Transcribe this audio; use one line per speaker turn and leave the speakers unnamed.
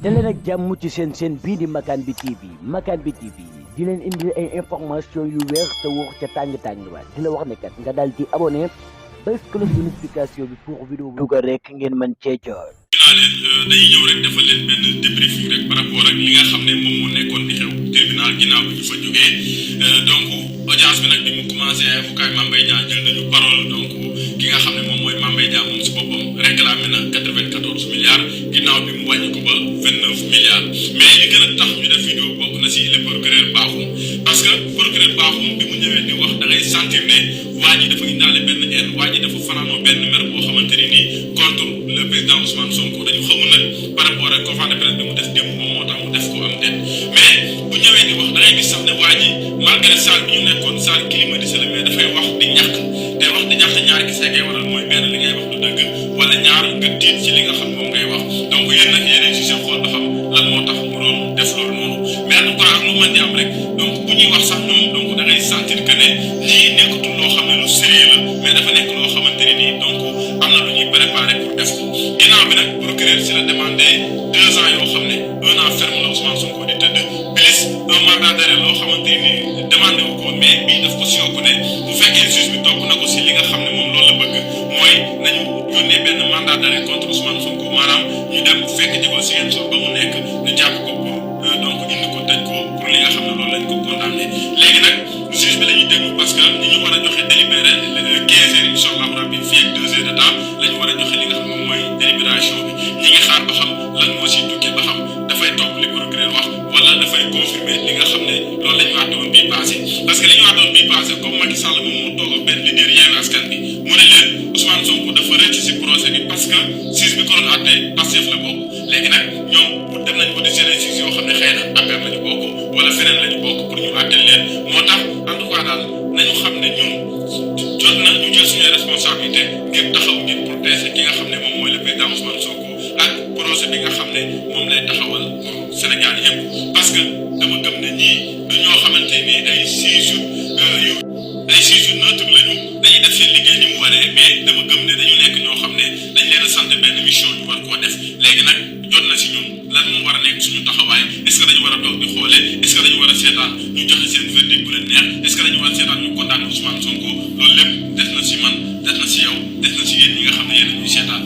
daleen ak jàmm ci seen bii di Makane bi TV Makane bi TV di leen indi ay information yu wér te wóor ca tàng-tàng ba di la wax ne kat nga daal di abonné bés cloche de notification bi pour vidéo bu dugal rek ngeen mën cee jot.
dañuy ñëw rek defal leen benn débriefing rek par rapport ak li nga xam ne moom moo nekkoon di xew tribunal ginnaaw bi ñu fa jógee donc audience bi nag bi mu commencé avocat Mame Mbaye Niang jël nañu parole donc ki nga xam ne moom mooy Mame Mbaye Niang moom si boppam réclamé na 94 milliards ginnaaw bi mu wàññi ko ba 29 milliards mais li gën a tax ñu def vidéo bokk na si le procureur Bakhoum parce que procureur Bakhoum bi mu ñëwee di wax da ngay sentir ne waa ji dafa indaale benn haine waa ji dafa fanaanoo benn mer boo xamante ne nii contre le président Ousmane Sonko dañu xamul nag par rapport ak conférence de presse bi mu def démb moom moo tax mu def ko am déet mais bu ñëwee di wax da ngay gis sax ne waa ji malgré salle bi ñu nekkoon salle climatisée la mais dafay wax di ñàkk te wax di ñàkk ñaar gis ngay waral mooy benn li ngay wax du dëgg wala ñaar nga tiit ci li nga xam moom ngay wax donc yéen nag yéen ci seen xool ba xam lan moo tax mu doon def loolu noonu mais en tout cas ak lu mën di am rek donc bu ñuy wax sax ñoom donc da ngay sentir que ne lii nekkatul loo xam ne lu sérieux la mais dafa nekk loo xamante ne nii donc am na lu ñuy préparé pour def ko ginnaaw bi nag procureur si la demandé 2 ans yoo xam ne 1 an ferme la Ousmane Sonko di tëdd plus un mandat d'arrêt loo xamante ni demandé wu ko mais bii daf ko si yokku ne bu fekkee juge bi topp na ko si li nga xam ne moom loolu la bëgg mooy nañu yónnee benn mandat d'arrêt contre Ousmane Sonko maanaam ñu dem fekk ji ko si yenn sort ba mu nekk ñu jàpp ko pour donc indi ko tëj ko pour li nga xam ne loolu lañ ko condamné léegi nag juge bi la ñuy déglu parce que ni ñu war a joxe délibéré 15 heures incha allah rabbi fii ak 2 heures de temps la ñu war a joxe li nga xam moom mooy délibération bi ñi ngi xaar ba xam lan moo siy tukkee ba xam dafay topp li procureur wax wala dafay confirmer li nga xam ne loolu la ñu waxtoon bii passé parce que li ñu waxtoon bii passé comme Macky Sall moom moo toog ak benn leader Yewwi Askan Wi mu ne leen Ousmane Sonko dafa rëcc si procès bi parce que juge bi ko doon àtte Pastef la bokk léegi nag ñoom pour dem nañ ko di seen juge yoo xam ne xëy na affaire la ñu bokk wala feneen la ñu bokk pour ñu àtte leen moo tax en tout cas daal nañu xam ne ñun jot na ñu jël suñuy responsabilité ngir taxaw ngir protéger ki nga xam ne moom mooy le président Ousmane Sonko ak projet bi nga xam ne moom lay taxawal pour Sénégal yëpp parce que dama gëm ne ñii du ñoo xamante ni ay 6 jours neutre lañu dañuy def seen liggéey ni mu waree mais dama gëm ne dañu nekk ñoo xam ne dañ leen a sant benn mission ñu war koo def léegi nag jot na si ñun lan moo war a nekk suñu taxawaay est-ce que dañu war a toog di xoole est-ce que dañu war a seetaan ñu joxe seen verdict bu leen neex est-ce que dañu war a seetaan ñu condamné Ousmane Sonko loolu lépp des na si man des na si yow des na si yéen ñi nga xam ne yéen a ñuy seetaan